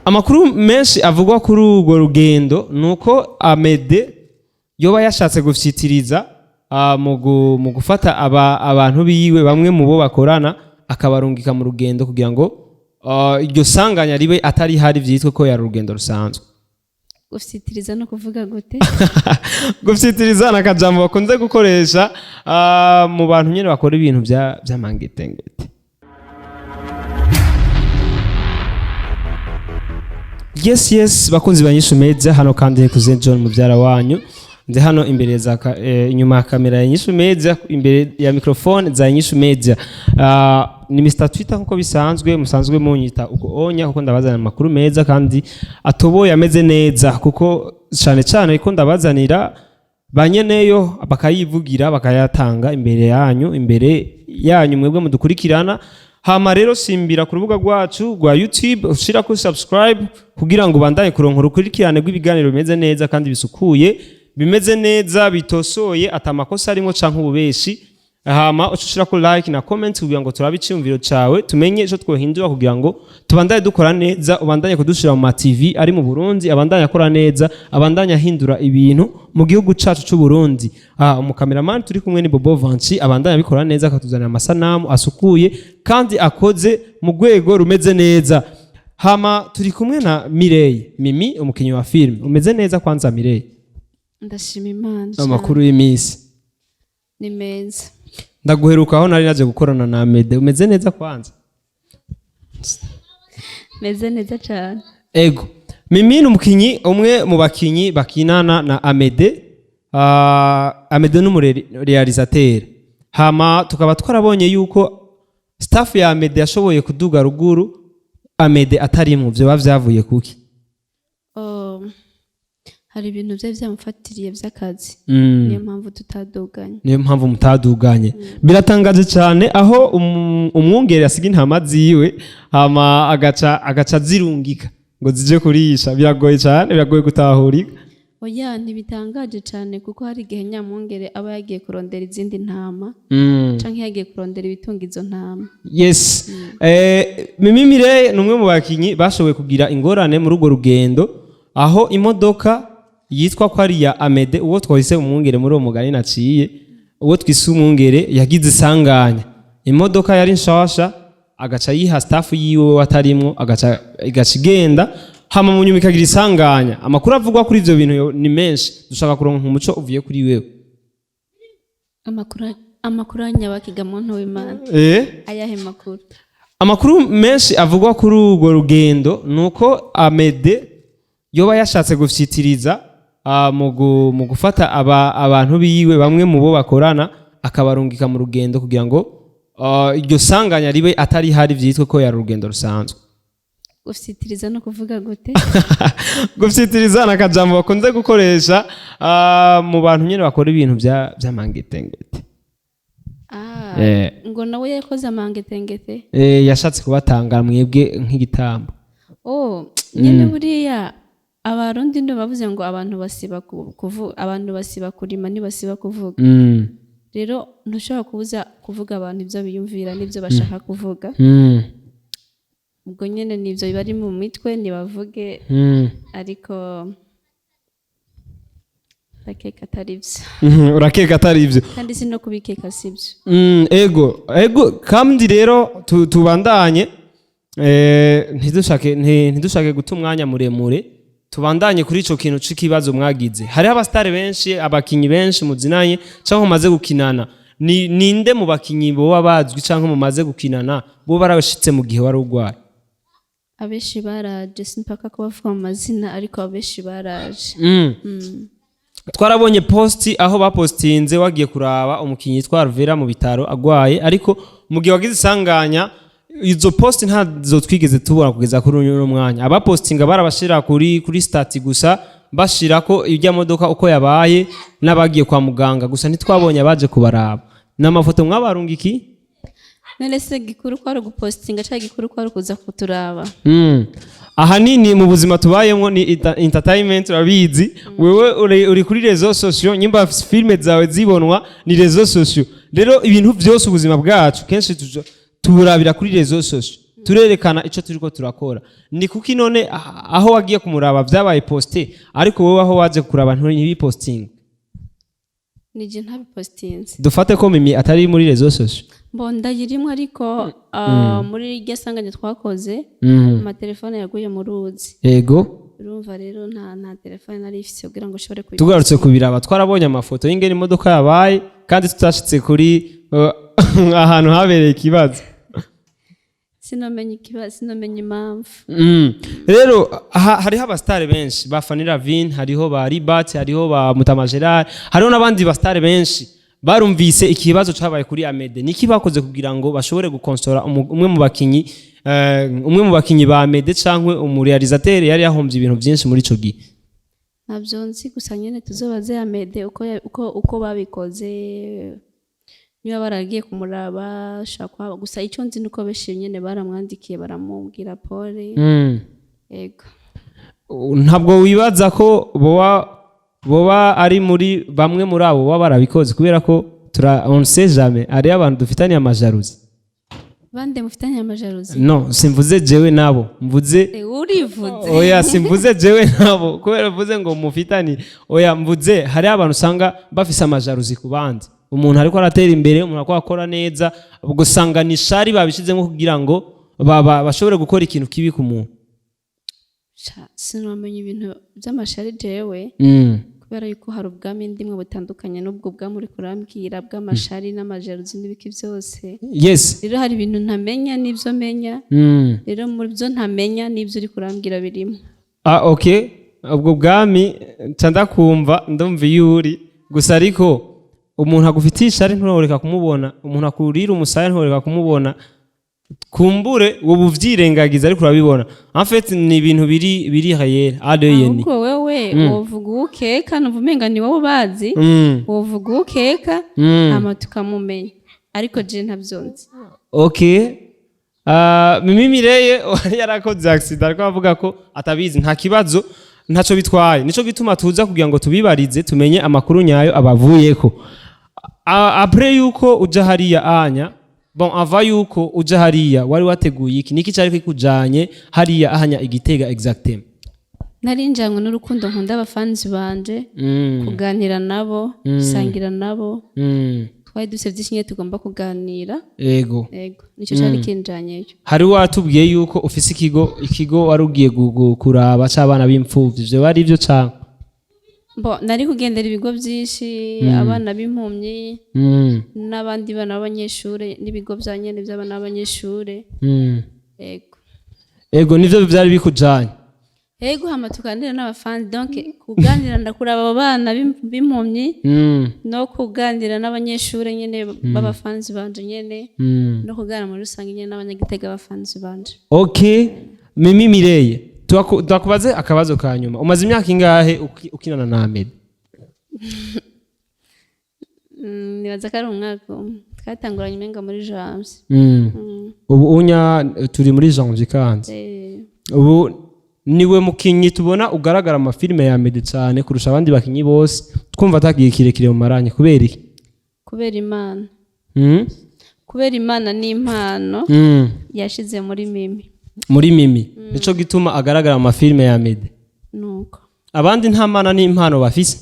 Amakuru menshi avugwa kuri urwo rugendo ni uko Amede yoba yashatse gufyitiriza mu gufata abantu biwe, bamwe mu bo bakorana, akabarungika mu rugendo kugira ngo iryo sanganya ribe atari hari, vyitwe ko yari urugendo rusanzwe. Gufyitiriza no kuvuga gute? Gufyitiriza ni akajambo bakunze gukoresha mu bantu nyene bakora ibintu vy'amangetengete. Yes, bakunzi ba Nyishu Media, hano kandi ni Cousin John muvyara wanyu. Ndi hano imbere za inyuma ya kamera ya Nyishu Media, imbere ya microphone za Nyishu Media. Ni Mr Twitter nkuko bisanzwe, musanzwe munyita uko onya, kuko ndabazanira amakuru meza kandi atoboye, ameze neza, kuko cane cane ko ndabazanira banyeneyo bakayivugira, bakayatanga imbere yanyu mwebwe mudukurikirana. Hama rero simbira ku rubuga rwacu rwa YouTube, ushira ko subscribe kugira ngo ubandanye kuronka urukurikirane rw'ibiganiro bimeze neza kandi bisukuye, bimeze neza, bitosoye, ata makosa arimo canke ububeshi. Hama uca ushirako like na comment kugira ngo turabe iciyumviro cawe, tumenye ico twohindura kugira ngo tubandanye dukora neza, ubandanye kudushira mu ma TV ari mu Burundi, abandanye akora neza, abandanye ahindura ibintu mu gihugu cacu c'u Burundi. Umukameramani turi kumwe ni Bobo Vanci, abandanye abikora neza, akatuzanira amasanamu asukuye kandi akoze mu rwego rumeze neza. Hama turi kumwe na Mireille Mimi, umukinyi wa film. Umeze neza kwanza, Mireille? Ndashima Imana. Amakuru y'iminsi? Ni meza. Ndaguheruka aho nari naje gukorana na Mede. Umeze neza kwanza? Meze neza cyane. Ego, Mimi ni umukinyi, umwe mu bakinyi bakinana na Amede. Amede ni umurealisateur. Hama tukaba twarabonye yuko staff ya Amede yashoboye kuduga ruguru Amede atarimwo. Vyoba vyavuye kuki? Oh, hari ibintu byari byamufatiriye by'akazi, niyo mpamvu tutaduganye. Niyo mpamvu mutaduganye. Biratangaje cyane aho umwungere asiga intama ziwe, hama agaca zirungika ngo zije kurisha. Biragoye cyane, biragoye gutahurika. Oya, ntibitangaje cyane, kuko hari igihe nyamwungere aba yagiye kurondera izindi ntama canke yagiye kurondera ibitunga izo ntama. Yes. Mimi Mireille ni umwe mu bakinyi bashoboye kugira ingorane muri urwo rugendo, aho imodoka yitwa ko ari iya Amede, uwo twise umwungere muri uwo mugani naciye, uwo twise umwungere, yagize isanganya. Imodoka yari nshasha, agaca yiha staff yiwe watarimwo, agaca igaca igenda, hama mu nyuma ikagira isanganya. Amakuru avugwa kuri ivyo bintu ni menshi, dushaka kuronka umuco uvuye kuri wewe. Amakuru anyabakiga, muntu w'Imana? Ayahe makuru? Amakuru menshi avugwa kuri urwo rugendo ni uko Amede yoba yashatse gufyitiriza mu gufata abantu biwe, bamwe mu bo bakorana, akabarungika mu rugendo kugira ngo iryo sanganya ribe atari hari, vyitwe ko yari urugendo rusanzwe. Gufyitiriza no kuvuga gute? Gufyitiriza ni akajambo bakunze gukoresha mu bantu nyene bakora ibintu vy'amangetengete. Ngo nawe yakoze amangetengete? Yashatse kubatanga mwebwe nk'igitambo. Oh, nyene buriya Abarundi ndo bavuze ngo abantu basiba abantu basiba kurima ntibasiba kuvuga. Rero ntushobora kubuza kuvuga abantu ibyo biyumvira n'ibyo bashaka kuvuga. Ubwo nyene nivyo bari mu mitwe, ntibavuge. Ariko ndakeka atari byo. Urakeka atari ibyo? Kandi si no kubikeka, si byo. Ego, kandi rero tubandanye, ntidushake guta umwanya muremure, tubandanye kuri ico kintu c'ikibazo mwagize. Hariho abasitari benshi, abakinyi benshi muzinanye canke mumaze gukinana. Ni ninde mu bakinyi boba bazwi canke mumaze gukinana bo barashitse mu gihe wari urwaye? Abenshi baraje, simpaka kubavuga mu mazina, ariko abenshi baraje. Twarabonye posti aho bapostinze wagiye kuraba umukinyi yitwa Alvera mu bitaro agwaye, ariko mu gihe wagize isanganya izo posti ntazo twigeze tubona kugeza kuri uyu mwanya. Abapostinga barabashira kuri stati gusa, bashirako ibya modoka uko yabaye n'abagiye kwa muganga gusa, ntitwabonye abaje kubaraba. Ni amafoto mwabarungiki? None se gikuru ko ari ugupostinga cyangwa gikuru ko ari ukuza kuturaba? Ahanini mu buzima tubayemo ni entertainment, urabizi. Wewe uri kuri réseaux sociaux, nyimba filme zawe zibonwa ni réseaux sociaux. Rero ibintu byose, ubuzima bwacu kenshi tuburabira kuri réseaux sociaux. Turerekana ico turiko turakora. Ni kuki none aho wagiye kumuraba vyabaye posté, ariko wowe aho waje kuraba ntibiposting? Nije ntabipostinze. Dufate ko Mimi atari muri réseaux sociaux? Mbo ndayirimwo, ariko muri iryo sanganya twakoze, amatelefone yaguye mu ruzi. Urumva rero nta telefone nari ifise kugira ngo ushobore kuyipostinga. Tugarutse kubiraba, twarabonye amafoto y'ingene imodoka yabaye, kandi tutashitse kuri ahantu habereye ikibazo. Sinomenya ikibazo, sinomenya impamvu. Rero hariho abasitari benshi, ba Fanny Lavine, hariho ba Ribat, hariho ba Mutama Gerard, hariho n'abandi basitari benshi barumvise ikibazo cabaye kuri Amede. Niki bakoze kugira ngo bashobore gukonsora umwe mu bakinyi ba Amede cankwe umuréalisateur yari yahombye ibintu byinshi muri ico gihe? Ntabyo nzi, gusa nyine tuzobaze Amede uko babikoze, niba baragiye kumuraba shaka. Gusa icyo nzi nuko benshi nyine baramwandikiye, baramubwira pole. Yego. Ntabwo wibaza ko boba ari muri bamwe muri abo baba barabikoze? Kubera ko tura, on sait jamais, hariyo abantu dufitaniye amajalousie. Bande mufitanye amajalousie? No, simvuze jewe nabo, mvuze Urivuze. Oya, simvuze jewe nabo kubera mvuze ngo mufitani. Oya, mvuze hariho abantu usanga bafise amajalousie ku bandi. Umuntu ariko aratera imbere, umuntu ariko akora neza, gusanga ni shari babishizemo kugira ngo bashobore gukora ikintu kibi ku muntu. Sha, sinamenya ibintu by'amashari jewe, kubera yuko hari ubwami ndimwe butandukanye n'ubwo bwami uri kurambwira bw'amashari n'amajalousie n'ibiki byose. Rero hari ibintu ntamenya n'ibyo menya. Rero muri byo ntamenya n'ibyo uri kurambwira birimo. Ah, okay, ubwo bwami nca ndakumva, ndumva iyo uri gusa. Ariko umuntu agufitiye ishari nturoreka kumubona, umuntu akurira umusaya nturoreka kumubona. Kumbure wowe uvyirengagiza, ariko urabibona. En fait, ni ibintu biri réel ADN. Ahubwo wewe wovuga uwukeka, numva umenga ni wowe ubazi. Wovuga uwukeka, hama tukamumenya, ariko je ntabyo nzi. Okay. Mimi Mireye yarakoze accident, ariko avuga ko atabizi. Nta kibazo, ntaco bitwaye. Nico gituma tuza kugira ngo tubibarize, tumenye amakuru nyayo abavuyeko. Après yuko uja hariya anya, bon, ava yuko uja hariya, wari wateguye iki? Niki cyari kikujanye hariya ahanya Igitega exactement? Nari njanywe n'urukundo nkunda abafanzi banje, kuganira nabo, gusangira nabo. Twari dufite byinshi nyine tugomba kuganira. Yego, nicyo cyari kinjanyeyo. Hari watubwiye yuko ufise ikigo wari ugiye kuraba c'abana b'imfuvyi. Ivyo bari ivyo canke? Bo, nari kugendera ibigo byinshi, abana b'impumyi n'abandi bana b'abanyeshure, n'ibigo bya nyene by'abana b'abanyeshure. Yego. Ego, nivyo vyari bikujanye. Yego, hama tuganira n'abafanzi, donc kuganira, ndakuraba abo bana b'impumyi no kuganira n'abanyeshure nyene b'abafanzi banje nyene, no kuganira muri rusange nyene n'abanyagitega b'abafanzi banje. Okay, Mimi Mireye, twakubaze akabazo ka nyuma. Umaze imyaka ingahe ukinana na Ahmed? Nibaza ko ari umwaka umwe, twatanguranye umenga muri janvier. Ubu unya turi muri janvier kandi. Ubu niwe mukinyi tubona ugaragara mu mafilime ya Ahmed cyane kurusha abandi bakinyi bose, twumva atagiye kirekire mu maranye. Kubera iki? Kubera Imana. Kubera Imana n'impano yashize muri Mimi. Muri Mimi, nico gituma agaragara mu mafilime ya Ahmed. Nuko. Abandi nta mana n'impano bafise?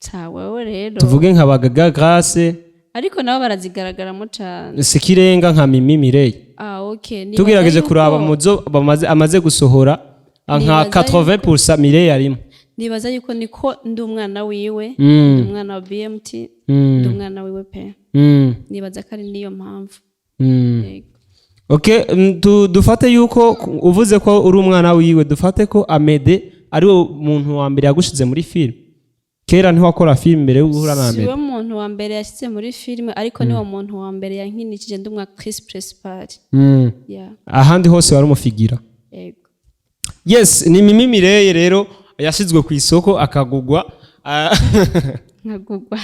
Ca wewe rero. Tuvuge nka Bagaga Grace. Ariko nabo barazigaragaramo cane. Sikirenga nka Mimi Mireye. Ah, okay. Nibaza Tugerageje kuraba muzo bamaze amaze gusohora, nka Nibaza 80% Mireye arimo. Nibaza yuko niko ndi umwana wiwe, ndi umwana wa BMT, ndi umwana wiwe pe. Nibaza ko ari niyo mpamvu. Yego. Okay, dufate yuko uvuze ko uri umwana wiwe, dufate ko Amede ari we muntu wa mbere yagushize muri film. Kera ntiwakora film mbere yo guhura na Si Amede? we muntu wa mbere yashyize muri filime, ariko niwo muntu wa mbere yankinishije ndi umu actrice principale. Yeah. Ahandi hose wari umufigira? Yego. Yes, ni Mimi Mireye rero yashizwe ku isoko akagugwa. Nkagugwa.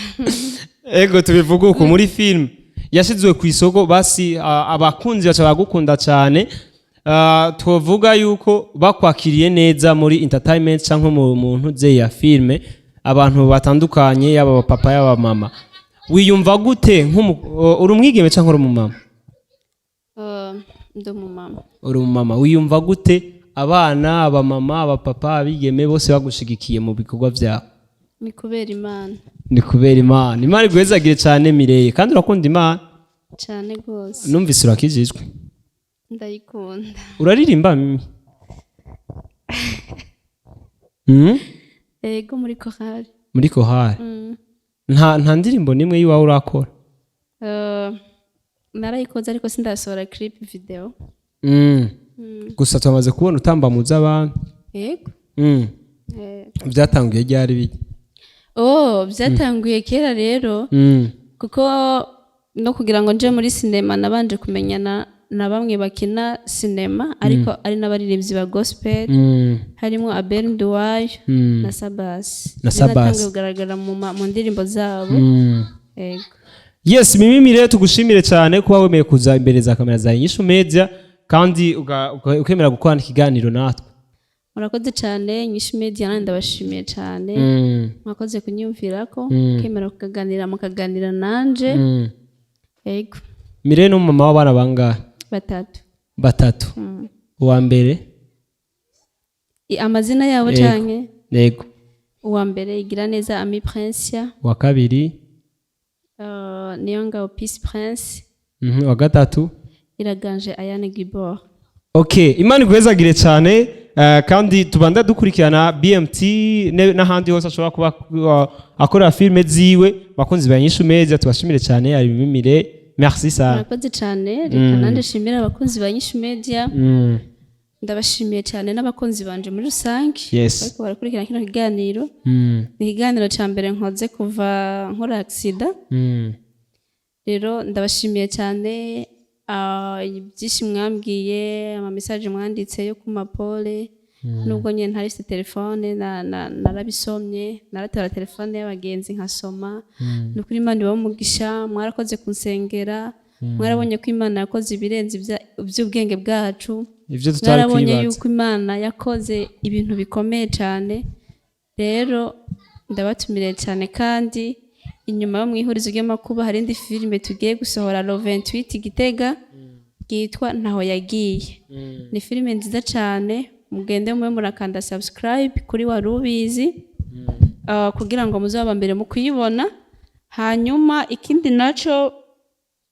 Ego, tubivuga uko, muri film yashizwe ku isoko. Basi abakunzi baca bagukunda cyane. Twovuga yuko bakwakiriye neza muri entertainment cyangwa mu muntu ze ya filme, abantu batandukanye, yaba abapapa, yaba mama. Wiyumva gute uri umwigeme cyangwa uri umumama? Ndi umumama. Uri umumama. Wiyumva gute abana, abamama, abapapa, abigeme bose bagushigikiye mu bikorwa byawe? Ni kubera Imana. Ni kubera Imana. Imana iguhezagire cyane, Mireye. Kandi urakunda Imana? Cyane rwose. Numvise urakijijwe. Ndayikunda. Uraririmba, Mimi? Ego, muri korali. Muri kohari. Nta ndirimbo n'imwe y'iwawe urakora? Narayikoze ariko sindasohora clip video. Gusa tumaze kubona utamba mu z'abantu. Yego. Byatanguye ryari bijya? Oh, byatanguye kera rero, kuko no kugira ngo nje muri sinema nabanje kumenyana na bamwe bakina sinema ariko ari n'abaririmbyi ba gospel, harimo Abel Nduwayo na Sabasi. Na Sabasi. Natanguye kugaragara mu ndirimbo zabo. Yego. Yes, Mimi, rero tugushimire cyane kuba wemeye kuza imbere za kamera za Inyishu Media kandi ukemera gukorana ikiganiro natwe. Murakoze cyane, Inyishu Media, nanjye ndabashimiye cyane. Mwakoze kunyumvira ko kemera kukaganira, mukaganira nanje. Yego. Mireye ni umumama w'abana bangahe? Batatu. Batatu. Uwa mbere? Amazina yabo? Yego. Canke? Yego. Uwa mbere igira neza Ami Prince. Uwa kabiri? Niyo ngabo Peace Prince. Uwa gatatu? Iraganje Ayane Gibor. Okay, Imana iguhezagire cyane, kandi tubanda dukurikirana BMT n'ahandi hose ashobora kuba akorera filime ziwe. Bakunzi ba Inyishu Media, tubashimire cyane. Ari Mimire, merci sana. Murakoze cyane. Reka nanjye nshimire abakunzi ba Nyinshi Media. Ndabashimiye cyane n'abakunzi banje muri rusange bariko barakurikirana kino kiganiro. Ni ikiganiro cya mbere nkoze kuva nkora accident. Rero ndabashimiye cyane, byinshi mwambwiye, ama message mwanditse yo ku mapole, nubwo nyine ntari mfite telefone, narabisomye, naratora telefone y'abagenzi nkasoma. Ni ukuri Imana ibahe umugisha. Mwarakoze kunsengera, mwarabonye ko Imana yakoze ibirenze iby'ubwenge bwacu. Ivyo tutari Mwarabonye kwibaza. yuko Imana yakoze ibintu bikomeye cyane. Rero ndabatumiriye cyane, kandi inyuma yo mu ihurizo ry'amakuba hari indi filime tugiye gusohora le 28 Gitega yitwa Ntaho Yagiye. Ni filime nziza cyane. Mugende mube murakanda subscribe kuri Wari Ubizi, kugira ngo muzaba mbere mu kuyibona. Hanyuma ikindi naco,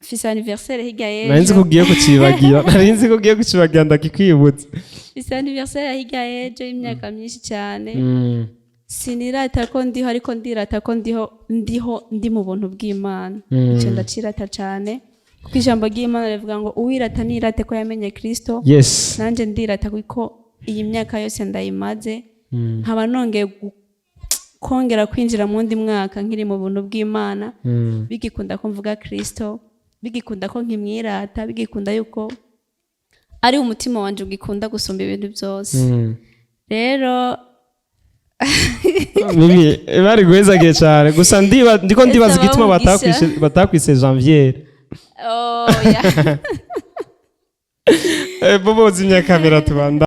mfise anniversaire hirya Nari nzi ko y'ejo. ugiye kucibagira, nari nzi ko ugiye kucibagira, ndakikwibutsa. Mfise anniversaire hirya y'ejo y'imyaka myinshi cyane. Sinirata ko ndiho, ariko ndirata ko ndiho, ndiho ndi mu buntu bw'Imana. Icyo ndacirata cyane, kuko ijambo ry'Imana rivuga ngo uwirata nirate ko yamenye Kristo. Nanjye ndirata kuko iyi myaka yose ndayimaze, nkaba nongeye kongera kwinjira mu wundi mwaka nkiri mu buntu bw'Imana, bigikunda ko mvuga Kristo, bigikunda ko nkimwirata, bigikunda yuko ari umutima wanje ugikunda gusumba ibintu byose. Rero Mimi, bari guhezagiye cyane. Gusa ndiba ndiko ndibaza Ese igituma abamugisha. batakwise Janvier. Oh, yeah. Bobo, zimya kamera tubandanye.